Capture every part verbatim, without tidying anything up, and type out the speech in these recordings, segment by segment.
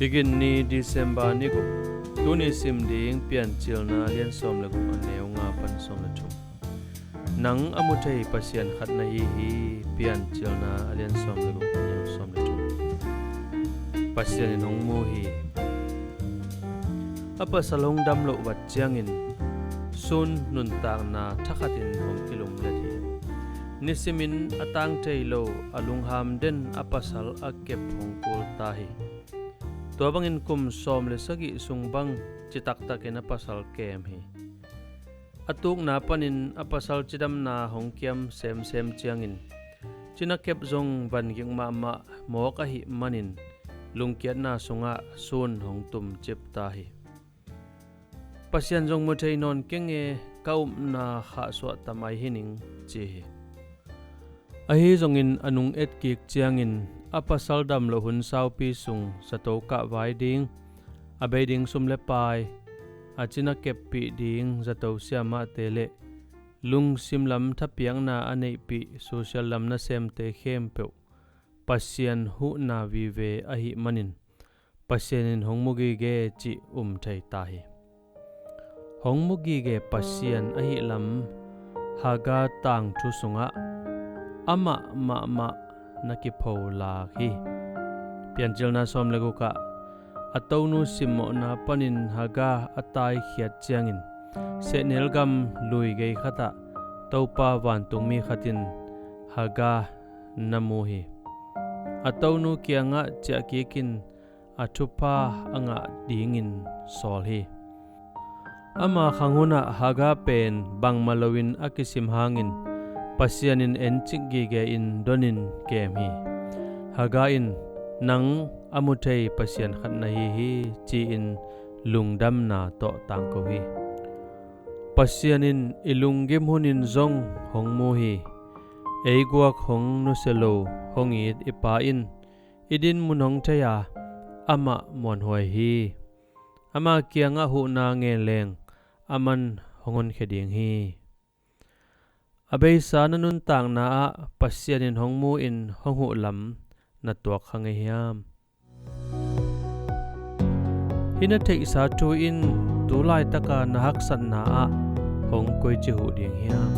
Kigin ni, December ni guk. Tuni sim ding Piancilna a lian sawm le guk, a neu nga pan sawm le thum. Nang a mu thei Pasian khat na hi hi. Piancilna a lian sawm le guk, a neu sawm le thum. Pasian in hong mu hi. A pasal hong dam loh vat ciangin Sun nuntakna thakhatin hong kilumlet hi. Nisimin a tang thei lo, a lungham den a pasal a kep hong kul ta hi. Tua bangin kum sawm le sagih sung bang citaktakin a pasal kem hi. A tukna panin a pasal cidamna hong kiam semsem ciangin cina kep zong vangik mahmah mawk ahih manin lungkiatna sungah Sun hong tumcip ta hi. Pasian zong mu thei nawn keng e, ka upna khahsuah tam ai hi ning, ci hi. Ahi zongin a nung etkik ciangin a pasal dam loh hun saupi sung zato kahvai ding, a bei ding sum le pai, a cina keppih ding zato siamahte le lungsim lam thapiakna a neihpih social lam nasemte khempeuh Pasian huhna vive ahih manin Pasian in hong mu gige cih um thei ta hi. Hong mu gige Pasian ahih lam Hagar tangthu sungah amah mahmah na kipholak hi. Piancilna sawm le gukah a tonu simmawhna panin Hagar a taikhiat ciangin sehnel gam lui gei khatah Topa vantungmi khatin Hagar na mu hi. A tonu kiangah ciahkikin a thupha a ngah dingin sawl hi. Ama khang hunah Hagar pen bangmah loin a kisim hangin Pasian in encik gige in donin kem hi. Hagar in, "Nang a mu thei Pasian khat na hi hi," ci-in lungdamna tawh tangko hi. Pasian in i lunggim hunin zong hong mu hi. Ei guak hong nusia lo, hong it i Pa in i dinmun hong thei a, amah muanhuai hi. Ama kiangah huhna ngen leng aman hong honkhia ding hi. A beisa na nuntakna ah Pasian in hong mu-in hong huh lam na tuak kha ngei hiam? Hih na theihsa thu in tu laitaka na haksatna ah hong koici huh ding hiam?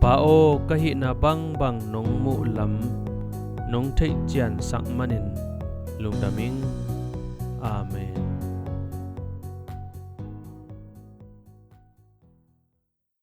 Pa aw, ka hihna bangbang nong muh lam nong theih ciansak manin lungdam ing. Amen.